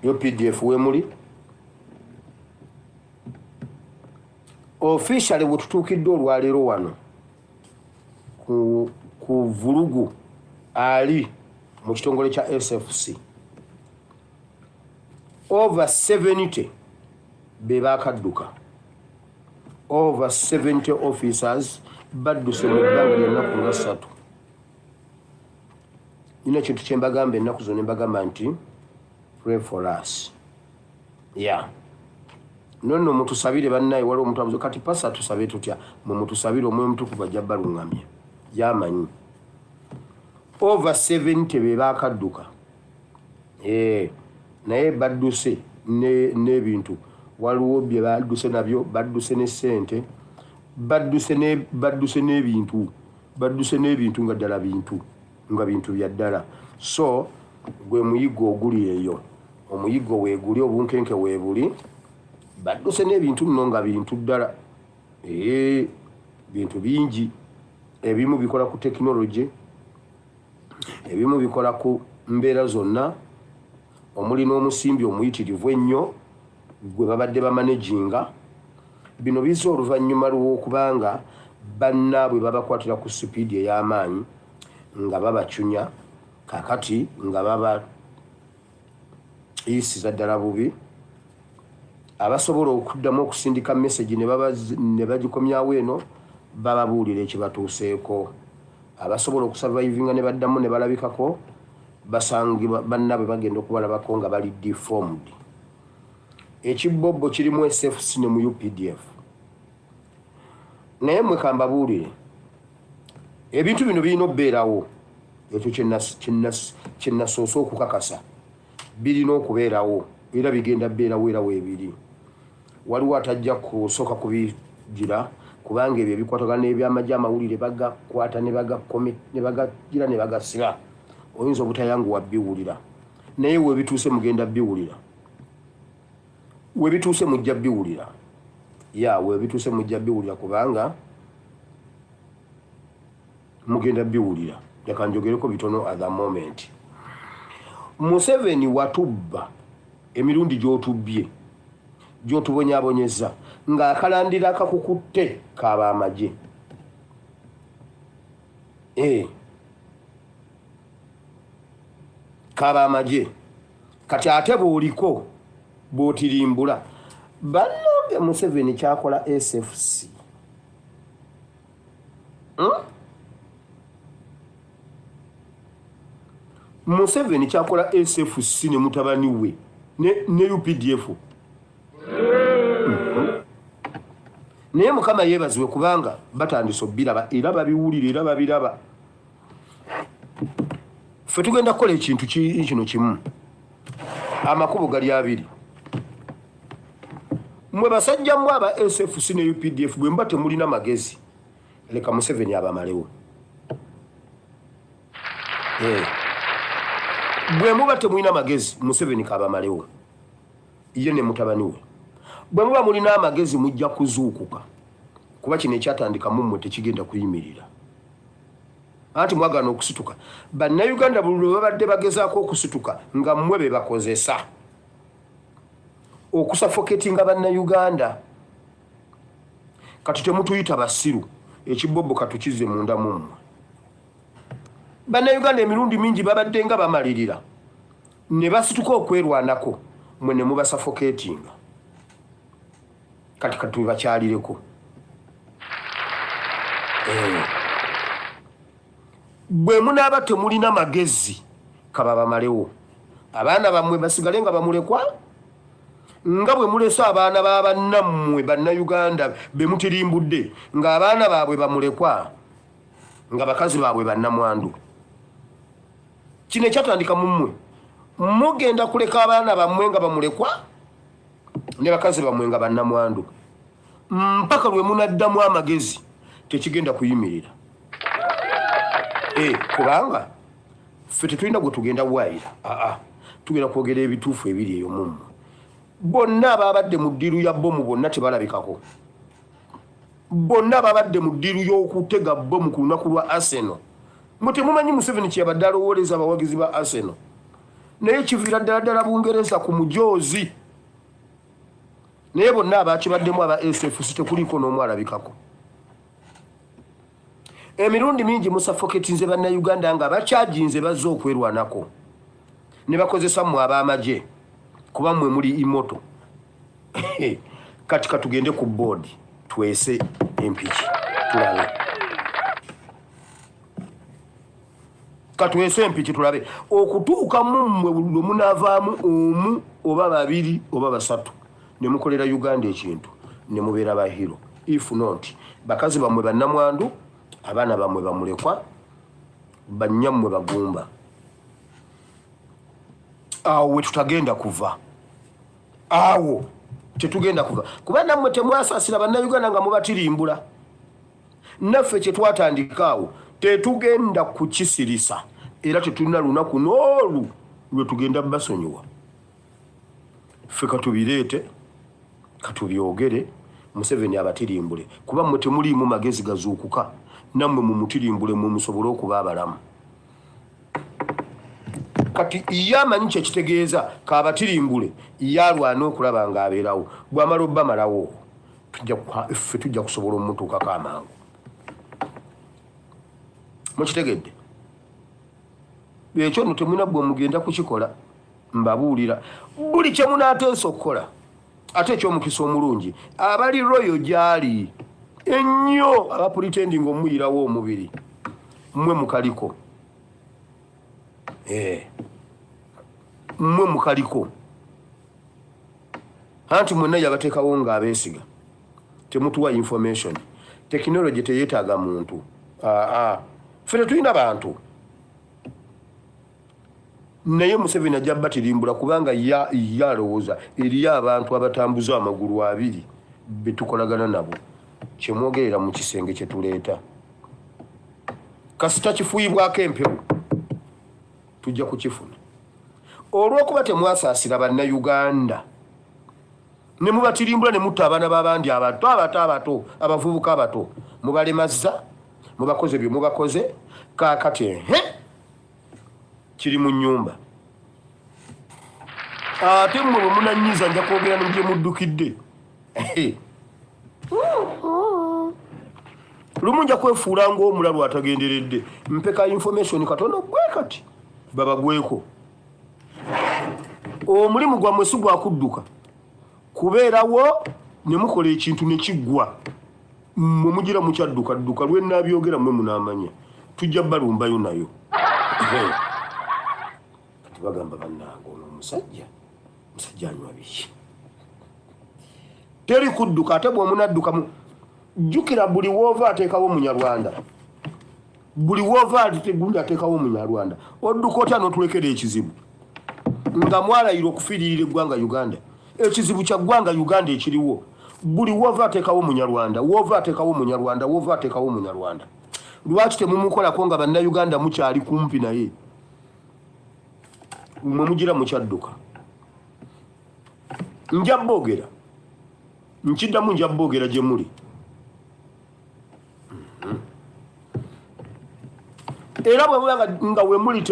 UPDF wemuli officially wetutuukidde olwaleero wano ku vulugu ali mu kitongole kya SFC over 70 be bakadduka, over 70 officers badduse mu bbanga lya nnaku nga 3. Nina ekintu kye mbagamba ennaku zonna, mbagamba nti pray for us. Yeah, nonno mutusabire bannaye. Waliwo omuntu abuze kati, "Pastor, tusabe tutya?" Mwe mutusabire, Omwoyo Omutukuvu ajja baluŋŋamya, yamanyi. Over 70 be bakadduka. Naye badduse n'ebintu, waliwo bye badduse nabyo, badduse ne ssente, badduse n'ebintu, badduse n'ebintu nga ddala bintu, nga bintu bya ddala. So gwe muyigo oguli eyo, omuyigo weeguli, obunkenke weebuli. Badduse n'ebintu nno nga bintu ddala, bintu bingi. Ebimu bikola ku tekinologi, ebimu bikola ku mbeera zonna, omuli n'omusimbi omuyitirivu ennyo gwe babadde bamanaginga. Bino bizza oluvannyuma lw'okubanga bannaabwe babakwatira ku sipiidi ey'amaanyi nga babacunya, kakati nga babayisiza ddala bubi. Abasobola okuddamu okusindika message ne bagikomyawo eno, bababuulira ekibatuuseeko. Abasobola okusurvivinga ne baddamu ne balabikako, basangibwa bannaabwe bagenda okubalabako nga bali deformed. Ekibobbo kirimu SFC ne mu UPDF. Naye mwe kambabuulire, ebintu bino birina okubeerawo. Ekyo kyenasoose okukakasa, birina okubeerawo era bigenda beerawo era weebiri. Waliwo atajja kusooka kubigira, kubanga ebyo ebikwatagana n'ebyamagye, amawulire bagakwata ne bagagira ne bagasiba. Oyinza obutayanguwa biwulira, naye webituuse mugenda biwulira. Webituuse mujja biwulira ya, webituuse mujja biwulira, kubanga mugenda biwulira. Leka njogereko bitono at the moment. Museveni, watubba emirundi gy'otubbye, gy'otubonyabonyeza, ng'akalandira akakukutte kaba amagye. Kaba amagye. Kati ate bw'oliko bw'otirimbula bannange, Museveni kyakola SFC, Museveni kyakola SFC ne mutabani we ne UPDF. Naye Mukama yeebazibwe, kubanga batandise obbiraba era babiwulira era babiraba. Ffe tugenda kukola ekintu kino kimu. Amakubo gali abiri. Mwe basajja mmwe aba SFC ne UPDF, bwe muba temulina magezi, leka Museveni abamalewo. Bwe muba temulina magezi, Museveni kabamalewo ye ne mutabani we. Bwe muba mulina amagezi, mujja kuzuukuka, kuba kino ekyatandika mummwe tekigenda kuyimirira. Anti mwagaana okusituka. Bannayuganda buli lwe babadde bagezaako okusituka, nga mmwe be bakozesa okusuffocatinga Bannayuganda. Kati temutuyita basiru, ekibobbo katukize munda mummwe. Bannayuganda emirundi mingi babadde nga bamalirira ne basituka okwerwanako, mwe ne mubasuffocatinga. Kati katubakyalireko. Bwe munaaba temulina magezi, kaba bamalewo, abaana bammwe basigale nga bamulekwa, nga bwe mulese abaana ba bannammwe Bannayuganda be mutirimbudde, ng'abaana baabwe bamulekwa, nga bakazi baabwe bannamwandu. Kino ekyatandika mu mmwe, mugenda kuleka abaana bammwe nga bamulekwa ne bakazi bammwe nga bannamwandu mpaka lwe munaddamu amagezi. Tekigenda kuyimirira. Kubanga ffe tetulina gwe tugenda waayira. Aa, tugenda kwogera ebituufu ebiri eyo mummwe. Bonna ababadde mu ddiiru ya bomu bonna tebalabikako. Bonna babadde mu ddiiru y'okutega bomu ku lunaku lwa Arsenal, mwe temumanyi Museveni kyeyabadde alowooleza abawagizi ba Arsenal. Naye kiviira ddala ddala Bungereza ku mujoozi. Naye bonna abakibaddemu aba SFC tekuliiko n'omu alabikako. Emirundi mingi musafoketinze Bannayuganda nga bakyajinze bazze okwerwanako ne bakozesa mmwe ab'amagye kuba mmwe muli imoto. Kati katugende ku boodi twese empiki tulabe. Katwese empiki tulabe okutuuka mu mmwe buli lwe munaavaamu omu oba babiri oba basatu ne mukolera Uganda ekintu ne mubeera ba hero. If not, bakazi bammwe bannamwandu, abaana bammwe bamulekwa, bannyammwe bagumba. Awo we tutagenda kuva, awo tetugenda kuva, kuba nammwe temwasaasira Bannayuganda nga mubatirimbula. Naffe kye twatandika awo tetugenda kukisirisa, era tetulina lunaku n'olu lwe tugenda basonyiwa. Ffe katubireete, katubyogere, Museveni abatirimbule, kuba mmwe temuliimu magezi gazuukuka. Nammwe mumutirimbule mwe musobole okuba abalamu. Kati ye amanyi kyekitegeeza kabatirimbule, ye alwane okulaba ng'abeerawo. Bw'amala obbamalawo, ffe tujja kusobola omutuukako amangu. Mukitegedde ekyo? Nno temulina gwe mugenda kukikola. Mbabuulira buli kye munaateesa okukola. Ate ekyomukisa omulungi, abali royo gyali ennyo abapuritendinga omuyirawo omubiri, mmwe mukaliko, mmwe mukaliko. Anti mwenna yabateekawo nga abeesiga. Temutuwa information. Tekinologi teyeetaaga muntu. Aa, ffe tetulina bantu, naye Museveni ajja batirimbula kubanga ya alowooza eriyo abantu abatambuza amagulu abiri betukolagana nabo. Kyemwogerera mu kisenge kyetuleeta, kasita kifuuyibwako empewo, tujja kukifuna. Olw'okuba temwasaasira Bannayuganda ne mubatirimbula ne mutta abaana b'abandi abato abato abato, abavubuka abato, mubalemazza, mubakoze bye mubakoze. Kaakati ehe kiri mu nnyumba. Ate mmwe bwe munanyiza, nja kwogera ne gye muddukidde. Lumu nja kwefuula ng'omulalu atagenderedde, mpeka information katono gwe kati babagweko. Omulimu gwammwe si gwakudduka, kubeerawo ne mukola ekintu ne kiggwa. Mmwe mugira mukyadduka dduka. Lwe nnaabyogera mmwe munaamanya tujja balumbayo nayo. Kati bagamba, bannange, ono omusajja musajja anywa biki? Teri kudduka. Ate bw'omunadduka, jjukira buli woova ateekawo Omunyarwanda, buli woova gundi ateekawo Omunyarwanda. Odduka otya n'otulekera ekizibu nga mwalayira okufiiririra eggwanga Uganda? Ekizibu kya ggwanga Uganda ekiriwo, buli woova ateekawo Omunyarwanda, woova ateekawo Omunyarwanda, woova ateekawo Omunyarwanda. Lwaki temumukolako nga Bannayuganda mukyali kumpi naye? Mwe mugira mukyadduka. Nja boogera, nkiddamu, nja boogera gye muli. Era bwe muba nga we muli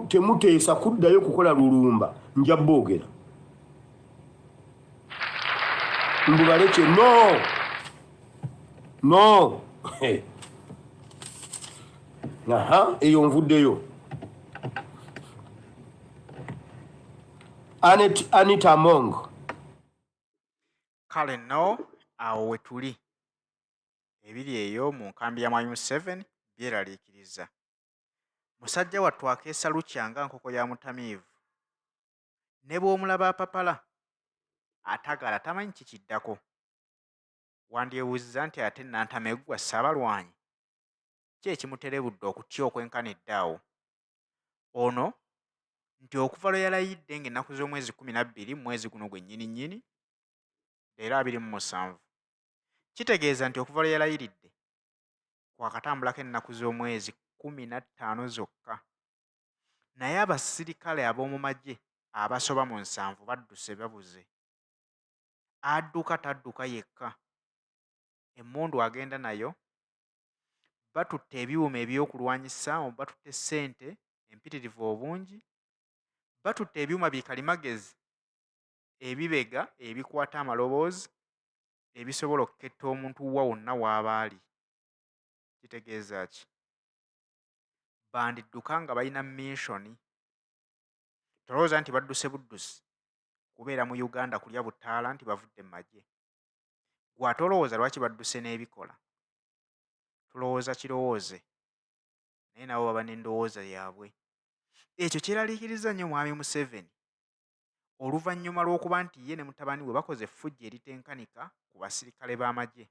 temuteesa kuddayo kukola lulumba, nja boogera mbubaleke. No, no, aha, eyo nvuddeyo. Anet, Anita Among. Kale nno awo we tuli. Ebiri eyo mu nkambi ya Mwami Museveni byeraliikiriza. Musajja wattu akeesa lukya nga nkoko ya mutamiivu. Ne bw'omulaba apapala, atagala tamanyi kikiddako. Wandyebuuzizza nti ate Nnantameggwa Ssaabalwanyi ki ekimuterebudde okutya okwenkanidde awo? Ono nti okuva lwe yalayidde ng'ennaku z'omwezi 12 mu mwezi guno gwennyini nnyini, leero 27. Kitegeeza nti okuva lwe yalayiridde kwakatambulako ennaku z'omwezi 15 zokka. Naye abasirikale ab'omu magye abasoba mu 70 badduse babuze. Adduka tadduka yekka. Emmundu agenda nayo, batutte ebyuma ebyokulwanyisa, batutte ssente empitirivu obungi, Batutte ebyuma bi kalimagezi ebibega ebikwata amaloboozi ebisobola okuketta omuntu wa wonna w'aba ali. Kitegeeza ki? Bandidduka nga balina minsioni. Tolowooza nti badduse buddusi kubeera mu Uganda kulya butaala nti bavudde mu magye. Ggwe ate olowooza lwaki badduse n'ebikola? Tulowooza kirowooze naye nabo baba n'endowooza yaabwe. Ekyo kyeraliikirizza nnyo Mwami Museveni oluvannyuma lw'okuba nti ye ne mutabani we bakoze effujjo eritenkanika ku basirikale b'amagye.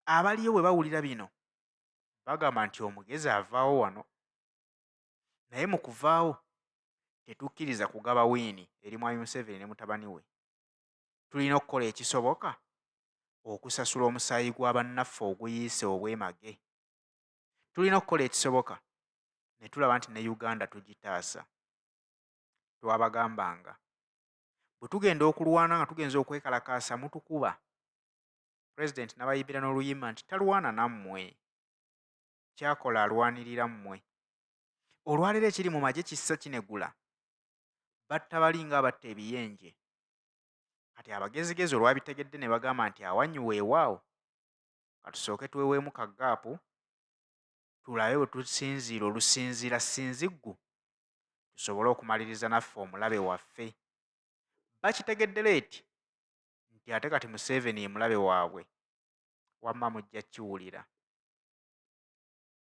Abaliyo bwe bawulira bino bagamba nti omugezi avaawo wano. Naye mu kuvaawo tetukkiriza kugaba wiini eri Mwami Museveni ne mutabani we. Tulina okukola ekisoboka okusasula omusaayi gwa bannaffe oguyiise obwemage. Tulina okukola ekisoboka ne tulaba nti ne Uganda tugitaasa. Twabagambanga bwe tugenda okulwana nga tugenze okwekalakaasa mutukuba. Pulezidenti n'abayimbira n'oluyimba nti talwana nammwe, ky'akola alwanirira mmwe. Olwaleero ekiri mu magye kissa kinegula, batta bali ng'abatta ebiyenje. Kati abagezigezi olwabitegedde ne bagamba nti awanyu weewaawo katusooke tweweemu ka ggaapu tulabe bwe tusinziira olusinziira ssinziggu tusobole okumaliriza naffe omulabe waffe. Bakitegedde leeti nti ate kati Museveni ye mulabe waabwe. Wamma mujja kiwulira.